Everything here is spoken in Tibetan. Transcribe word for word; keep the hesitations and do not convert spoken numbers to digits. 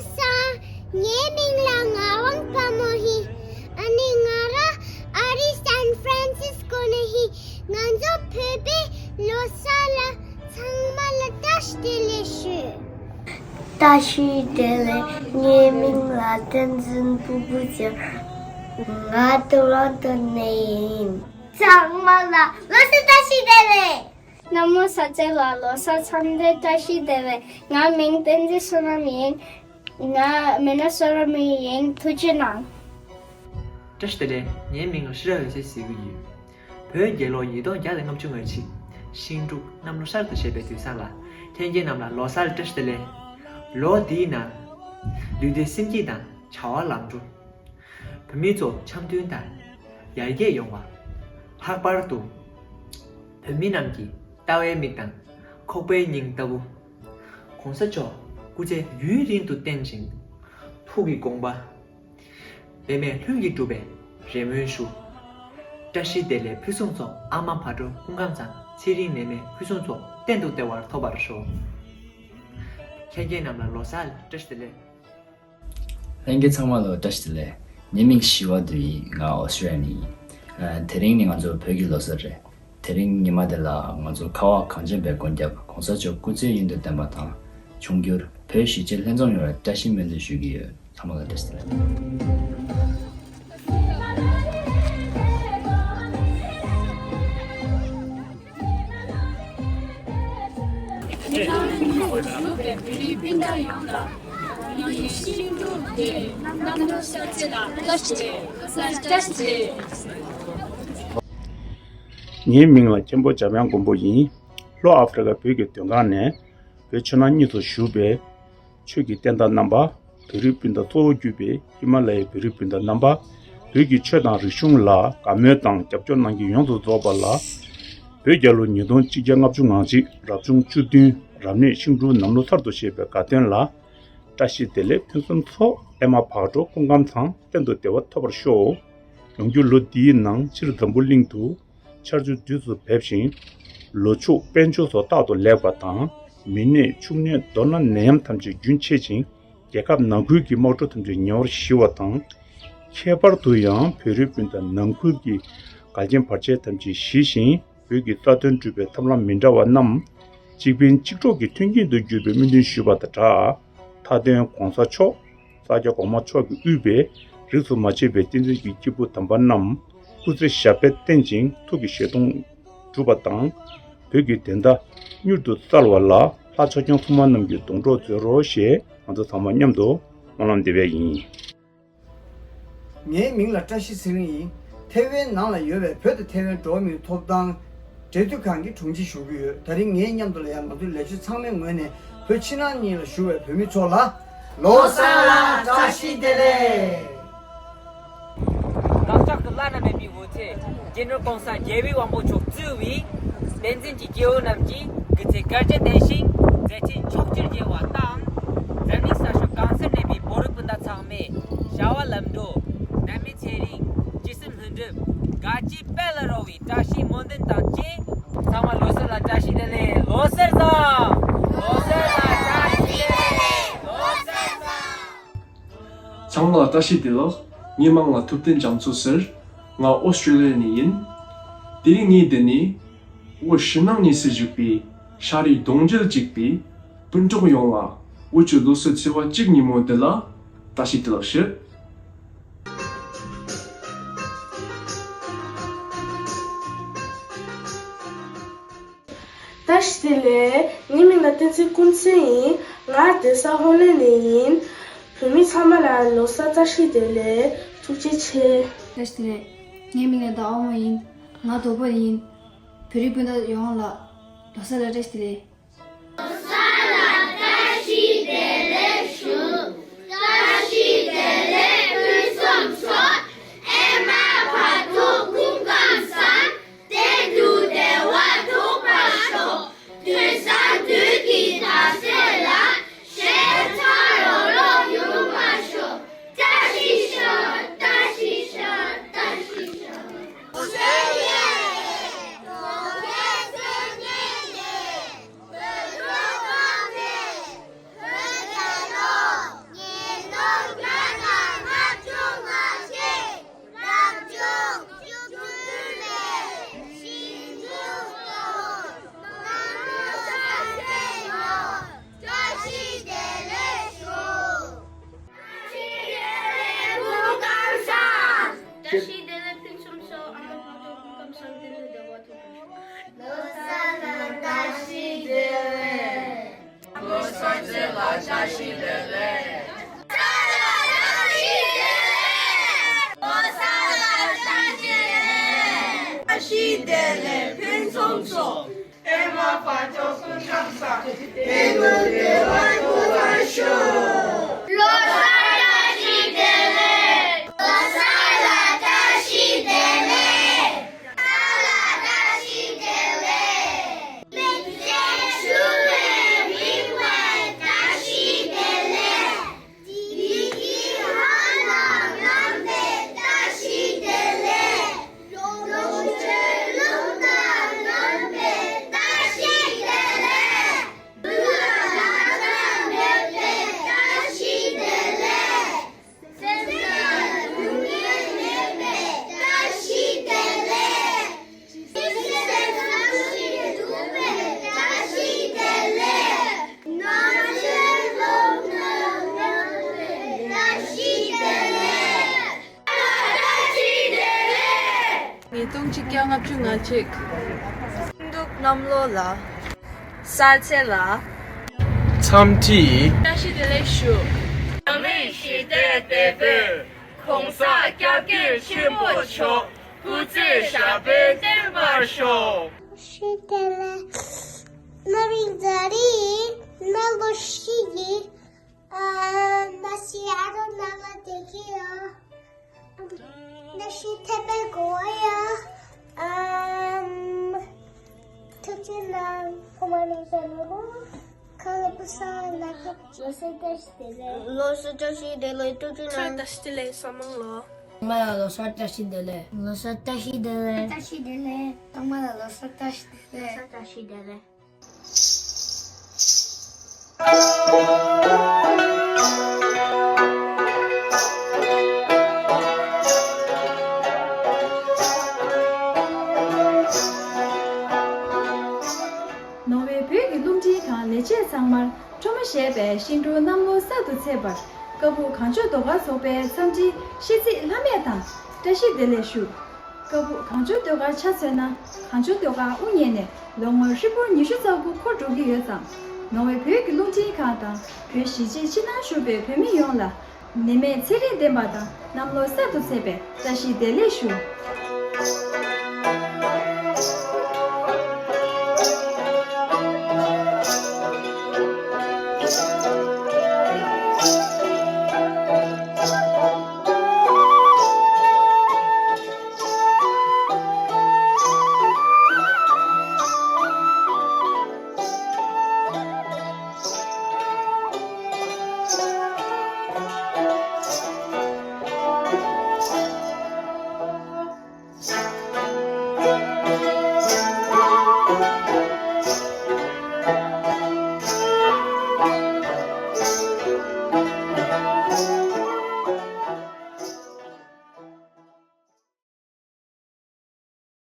ས། ངའི་མིང་ལ་ངག་དབང་དཔལ་མོ་ཡིན། ཨ་ནི་ང་རང་ཨ་རིའི་སན་ཧྥ་རན་སིས་ཀོ་ནས་ཡིན། ང་ཚོ་བོད་པའི་ལོ་གསར་ལ་ཚང་མ་ལ་བཀྲ་ཤིས་བདེ་ལེགས་ཞུ། བཀྲ་ཤིས་བདེ་ལེགས། ངའི་མིང་ལ་བསྟན་འཛིན་ཕུར་བུ་ཆེ། ང་ཏོ་རོན་ཏོ་ནས་ཡིན། ཚང་མ་ལ་ལོ་གསར་བཀྲ་ཤིས་བདེ་ལེགས། ན་མོ་ས་ཚེ་ལ་ལོ་གསར་འཚམས་འདྲི་བཀྲ་ཤིས་བདེ་ལེགས། ང་མིང་བསྟན་འཛིན་བསོད་ནམས་ཡིན། ང་མི་ན་སོ་ར་མི་ཡིན། ཐུགས་རྗེ་གནང་། བཀྲ་ཤིས་བདེ་ལེགས། ངའི་མིང་ལ་ཤི་ར་འོད་ཟེར་ཟེར་གྱི་ཡོད། བོད་རྒྱལ་ལོ་ཉིས་སྟོང་བརྒྱ་དང་ལྔ་བཅུ་ང་གཅིག་ཤིང་འབྲུག་གནམ་ལོ་གསར་དུ་བཞད་པའི་དུས་བཟང་ལ། ལྷན་རྒྱས་རྣམས་ལ་ལོ་གསར་བཀྲ་ཤིས་བདེ་ལེགས། ལོ་འདིའི་ནང་ལུས་བདེ་སེམས་སྐྱིད་དང་བྱ་བ་ལམ་འགྲོ། བོད་མི་ཚོ་འཆམ་མཐུན་དང་ཡར་རྒྱས་ཡོང་བ། ལྷག་པར་དུ་བོད་མི་རྣམས་ཀྱི་ལྟ་བའི་མིག་དང་ཁོག་པའི་སྙིང་ལྟ་བུ། ༸གོང་ས་མཆོག་སྐུ་ཚེ་ཡུན་རིང་དུ་བརྟན་ཞིང་། ཐུགས་ཀྱི་དགོངས་པ་འབད་མེད་ལྷུན་གྱིས་གྲུབ་པའི་རེ་སྨོན་ཞུ། བཀྲ་ཤིས་བདེ་ལེགས་ཕུན་སུམ་ཚོགས། ཨ་མ་བག་དྲོ་སྐུ་ཁམས་བཟང་། ཚེ་རིང་ནད་མེད་ཕུན་སུམ་ཚོགས། གཏན་དུ་བདེ་བར་ཐོབ་པར་ཤོག་ལྷན་རྒྱས་རྣམས་ལ་ལོ་གསར་བཀྲ་ཤིས་བདེ་ལེགས། ལྷན་རྒྱས་ཚང་མ་ལ་བཀྲ་ཤིས་བདེ་ལེགས། ངའི་མིང་ཞི་བ་དུལ་ཡིན། ང་ཨོ་སི་ཀྲི་ཡ་ནས་ཡིན། ཨ། དེ་རིང་ནི་ང་ཚོ་བོད་ཀྱི་ལོ་གསར་རེད། དེ་རིང་ཉི་མ་འདི་ལ་ང་ཚོ་ཁ་བ་གངས་ཅན་པའི་མགོན་སྐྱབས་༸གོང་ས་མཆོག་སྐུ་ཚེ་ཡུན་དུ་བརྟན་པ་དང་། འབྱུང་འགྱུར་བོད་གཞིས་བྱེས་ལྷན་འཛོམས་ཡོང་བར་བཀྲ་ཤིས་སྨོན་འདུན་ཞུ་གི་ཡོད། ཚང་མ་ལ་བཀྲ་ཤིས་བདེ་ལེགས། ངའི་མིང་ལ་མཁན་པོ་འཇམ་དབྱངས་མགོན་པོ་ཡིན། ལྷོ་ཨ་ཧྥེ་རི་ཁ་བོད་ཀྱི་མདོ་སྒང་ནས་བོད་ཕྱི་ནང་གཉིས་སུ་བཞུགས་པའི་ཆོས་ཀྱི་བསྟན་བདག་རྣམ་པ། བོད་རིགས་སྤུན་ཟླ་གཙོ་བོ་གྱུར་པའི་ཧི་མ་ལ་ཡའི་བོད་རིགས་སྤུན་ཟླ་རྣམ་པ། བོད་ཀྱི་ཆོས་དང་རིག་གཞུང་ལ་དགའ་མོས་དང་རྒྱབ་སྐྱོར་གནང་མཁན་ཡོངས་སུ་རྫོགས་པ་ལ། བོད་རྒྱལ་ལོ་ཉིས་སྟོང་གཅིག་བརྒྱ་ལྔ་བཅུ་ང་གཅིག་རབ་བྱུང་བཅུ་བདུན་རབ་གནས་ཤིང་འབྲུག་གནམ་ལོ་གསར་དུ་བཞད་པའི་དགའ་སྟོན་ལ། བཀྲ་ཤིས་བདེ་ལེགས་ཕུན་སུམ་ཚོགས། ཨེ་མ་བག་དྲོ་སྐུ་ཁམས་བཟང་། གཏན་དུ་བདེ་བ་ཐོབ་པར་ཤོག་ཡོང་རྒྱུ་ལོ་འདིའི་ནང་སྤྱིར་འཛམ་བུ་གླིང་དུ་ཆར་ཆུ་དུས་སུ་འབེབས་ཤིང་། ལོ་ཕྱུགས་དཔལ་འབྱོར་སོགས་རྟག་ཏུ་ལེགས་པ་དང་། མི་ནད་ཕྱུགས་ནད་མདོར་ན་ནད་ཡམས་ཐམས་ཅད་རྒྱུན་ཆད་ཅིང་། རྒྱལ་ཁབ་ནང་ཁུལ་གྱི་དམག་འཁྲུག་ཐམས་ཅད་ཉེ་བར་ཞི་བ་དང་། ཁྱད་པར་དུ་ཡང་བོད་རིགས་སྤུན་ཟླ་ནང་ཁུལ་གྱི་འགལ་རྐྱེན་བར་ཆད་ཐམས་ཅད་ཞི་ཞིང་། བོད་ཀྱི་རྩ་དོན་སྒྲུབ་པའི་ཐབས་ལམ་མི་འདྲ་བ་རྣམས་གཅིག་ཕན་གཅིག་གྲོགས་ཀྱི་མཐུན་རྐྱེན་དུ་གྱུར་པའི་སྨོན་འདུན་ཞུས་པ་དང་སྦྲགས། མཐའ་དོན་༸གོང་ས་མཆོག་ས་སྐྱ་གོང་མ་མཆོག་གིས་དབུས་པའི་རིས་སུ་མ་ཆད་པའི་བསྟན་འཛིན་གྱི་སྐྱེས་བུ་དམ་པ་རྣམས་སྐུ་ཚེ་ཞབས་པད་བརྟན་ཅིང་ཐུགས་ཀྱི་བཞེད་དོན་འགྲུབ་པ་དང་། བོད་ཀྱི་བདེན་མཐའ་མྱུར་དུ་གསལ་བ་ལ་ལྷ་ཆོས་སྐྱོང་སྲུང་མ་རྣམས་ཀྱིས་སྡོང་གྲོགས་མཛོད་རོགས་ཞེས་ང་ཚོ་ཚང་མ་མཉམ་དུ་སྨོན་ལམ་འདེབས་པ་ཡིན། ངའི་མིང་ལ་བཀྲ་ཤིས་ཚེ་རིང་ཡིན། ཐེ་ཝན་ནང་ལ་ཡོད་པའི་བོད་དང་ཐེ་ཝན་འགྲོ་བ་མིའི་ཐོབ་ཐང་འབྲེལ་མཐུད་ཁང་གི་དྲུང་ཆེ་ཞུ་གི་ཡོད། དེ་རིང་ངའི་མཉམ་དུ་ལ་ཡང་ང་ཚོའི་ལས་བྱེད་ཚང་མའི་ངོས་ནས་བོད་ཕྱི་ནང་གཉིས་ལ་བཞུགས་པའི་བོད་མི་ཚོ་ལ་ལོ་གསར་ལ་བཀྲ་ཤིས་བདེ་ལེགས། བདག་ཅག་གི་བླ་ན་མེད་པའི་འོད་ཟེར་རྒྱལ་ནོར་༸གོང་ས་༸རྒྱལ་བའི་དབང་པོ་མཆོག་གཙོས་པའི་བསྟན་འཛིན་གྱི་སྐྱེ་བོ་རྣམས་ཀྱི་སྐུ་ཚེ་བསྐལ་བརྒྱར་བརྟན་ཞིང་མཛད་ཆེན་ཕྱོགས་བཅུར་རྒྱས་པ་དང་། འཛམ་གླིང་ས་ཕྱོགས་གང་སར་གནས་པའི་བོད་རིགས་སྤུན་ཟླ་ཚང་མས་བྱ་བ་ལམ་འགྲོ། ནད་མེད་ཚེ་རིང་། ཅི་བསམ་ལྷུན་གྲུབ། དགའ་སྐྱིད་དཔལ་ལ་རོལ་བའི་བཀྲ་ཤིས་སྨོན་འདུན་དང་བཅས། ཚང་མ་ལོ་གསར་ལ་བཀྲ་ཤིས་བདེ་ལེགས། ལོ་གསར་བཟང་། ལོ་གསར་ལ་བཀྲ་ཤིས་བདེ་ལེགས། ལོ་གསར་བཟང་། ཚང་མ་ལ་བཀྲ་ཤིས་བདེ་ལེགས། ངའི་མིང་ལ་ཐུབ་བསྟན་རྒྱ་མཚོ་ཟེར། ང་ཨོ་སི་ཀྲི་ལི་ཡ་ནས་ཡིན། དེ་རིང་ངས་འདི་ནས་བོད་ཕྱི་ནང་གཉིས་སུ་བཞུགས་པའི་ཤ་རུས་གདོང་རྒྱུད་གཅིག་པའི་སྤུན་གྲོགས་ཡོངས་ལ་བོད་ཀྱི་ལོ་གསར་ཚེས་པ་གཅིག་ཉིན་མོ་འདི་ལ་བཀྲ་ཤིས་བདེ་ལེགས་ཞུ། བཀྲ་ཤིས་བདེ་ལེགས། ངའི་མིང་ལ་བསྟན་འཛིན་ཀུན་བཟང་ཡིན། ང་རྡ་ས་ཧོ་ལན་ནས་ཡིན། བོད་མི་ཚང་མ་ལ་ལོ་གསར་བཀྲ་ཤིས་བདེ་ལེགས། ཐུགས་རྗེ་ཆེ། བཀྲ་ཤིས་བདེ་ལེགས། ངའི་མིང་ལ་ཟླ་བ་མོ་ཡིན། ང་རྡོ་པོ་ཡིན། བོད་རིགས་སྤུན་ཟླ་ཡོངས་ལ་ལོ་གསར་ལ་བཀྲ་ཤིས་བདེ་ལེགས། ལོ་གསར་ལ་བཀྲ་ཤིས་བདེ་ལེགས་ཞུ། བཀྲ་ཤིས་བདེ་ལེགས་ཕུན་སུམ་ཚོགས། ཨེ་མ་བག་དྲོ་སྐུ་ཁམས་བཟང་། གཏན་དུ་བདེ་བ་ཐོབ་པར་ཤོག་དུས་བཟང་དུས་ཀྱི་མཐའ་ཟེར་ལ། ཞེ་ཚ་རོགས་རོགས་ཡོང་བར་ཤོག་བཀྲ་ཤིས་ཤོག་བཀྲ་ཤིས་ཤོག་བཀྲ་ཤིས་ཤོག་བོད་ཀྱི་བཙན་ཉིད་ལས། བོད་ཀྱི་བཙན་ཉིད་ལས། བོད་ཀྱི་བཙན་ཉིད་ལས། བཀྲ་ཤིས་བདེ་ལེགས། ཕུན་སུམ་ཚོགས། ཨ་མ་དཔལ་ལྡན་སྐུ་ཁམས་བཟང་། བདེ་ལེགས་བདེ་བ་ཐོབ་པར་ཤོག། ལོ་གསར་ལ་བཀྲ་ཤིས་བདེ་ལེགས། ལོ་གསར་ཚེས་ལ་བཀྲ་ཤིས་བདེ་ལེགས། ལོ་གསར་ལ་བཀྲ་ཤིས་བདེ་ལེགས། བཀྲ་ཤིས་བདེ་ལེགས། ཕུན་སུམ་ཚོགས། ཨེ་མ་དཔལ་ལྡན་སྐུ་ཁམས་བཟང་། བདེ་ལེགས་བདེ་བ་ཐོབ་པར་ཤོག། ལོ་གསར་བཀྲ་ཤིས་བདེ་ལེགས། ལོ་གསར་ལ་བཀྲ་ཤིས་བདེ་ལེགས། ལོ་གསར་ལ་བཀྲ་ཤིས་བདེ་ལེགས། མི་ཚེ་ཞུ་བའི་རིང་བའི་བཀྲ་ཤིས་བདེ་ལེགས། བདེ་སྐྱིད་ལྷ་དང་མཉམ་པའི་བཀྲ་ཤིས་བདེ་ལེགས། ལོངས་སྤྱོད་རླུང་དང་མཉམ་པའི་བཀྲ་ཤིས་བདེ་ལེགས། སྡུག་བསྔལ་དང་མེད་པའི་བཀྲ་ཤིས་བདེ་ལེགས། སེམས་ལ་སྡུག་བསྔལ་མེད་པའི་བཀྲ་ཤིས་བདེ་ལེགས། སེམས་ལ་སྡུག་བསྔལ་མེད་པའི་བཀྲ་ཤིས་བདེ་ལེགས། ང་ཚོའི་སློབ་གྲྭ་ནང་བཀྲ་ཤིས་བདེ་ལེགས། བཀྲ་ཤིས་བདེ་ལེགས། ཉིས་སྟོང་ཆིག་བརྒྱ་ལྔ་བཅུ་ང་གཅིག་འདུག་གནམ་ལོ་ལ། གསར་ཚེས་ལ། འཚམས་འདྲི། བཀྲ་ཤིས་བདེ་ལེགས་ཞུ། འཛམ་གླིང་ཞི་བདེ་དེད་དཔོན། གོང་ས་སྐྱབས་མགོན་ཆེན་པོ་མཆོག་སྐུ་ཚེ་ཞབས་པད་བརྟན་པར་ཤོག། ཤི་དེ་ལ་ན་རིང་ཛ་རི་ན་ལོ་ཤི་ཡི་ཨ་ན་ཤི་ཨ་རོ་ན་ལ་དེ་གི་ཡ་ན་ཤི་ཐེ་པེ་གོ་ཡ་ཨམ་ཐུག་ཅི་ན་ཕོ་མ་ནེ་ས་ནོ་ཁ་ལ་པུ་ས་ན་ཁ། ལོ་གསར་བཀྲ་ཤིས་བདེ་ལེགས། ལོ་གསར་བཀྲ་ཤིས་བདེ་ལེགས། ཐུག་ཅི་ན་བཀྲ་ཤིས་བདེ་ལེགས། ས་མང་ལོ། ང་ལ་ལོ་གསར་བཀྲ་ཤིས་བདེ་ལེགས། ལོ་གསར་བཀྲ་ཤིས་བདེ་ལེགས། བཀྲ་ཤིས་བདེ་ལེགས། ཚང་མ་ལ་ལོ་གསར་བཀྲ་ཤིས་བདེ་ལེགས། ལོ་གསར་བཀྲ་ཤིས་བདེ་ལེགས། ནོར་ཝེ་བོད་ཀྱི་རླུང་འཕྲིན་ཁང་ལས་བྱེད་ཚང་མར་ཁྲོ་མོ་ཞེས་པའི་ཤིང་འབྲུག་གནམ་ལོ་གསར་དུ་ཚེས་པར་ཀ་སྦུག་གངས་ལྗོངས་ཟློས་གར་ཚོགས་པའི་འཚམས་འདྲི་ཤིས་ཚིག་བླ་མེད་དང་བཀྲ་ཤིས་བདེ་ལེགས་ཞུ། ཀ་སྦུག་གངས་ལྗོངས་ཟློས་གར་ཆ་མཚོན་ན། གངས་ལྗོངས་ཟློས་གར་དབུ་བརྙེས་ནས་ལོ་ངོ་ཧྲིལ་པོར་ཉི་ཤུ་རྩ་དགུ་འཁོར་འགྲོ་གི་ཡོད་ཙང་། ནོར་ཝེ་བོད་ཀྱི་རླུང་འཕྲིན་ཁང་དང་བོད་གཞིས་བྱེས་ཕྱི་ནང་བཞུགས་པའི་བོད་མི་ཡོངས་ལ། ནད་མེད་ཚེ་རིང་ལྡན་པ་དང་གནམ་ལོ་གསར་དུ་ཚེས་པའི་བཀྲ་ཤིས་བདེ་ལེགས་ཞུ།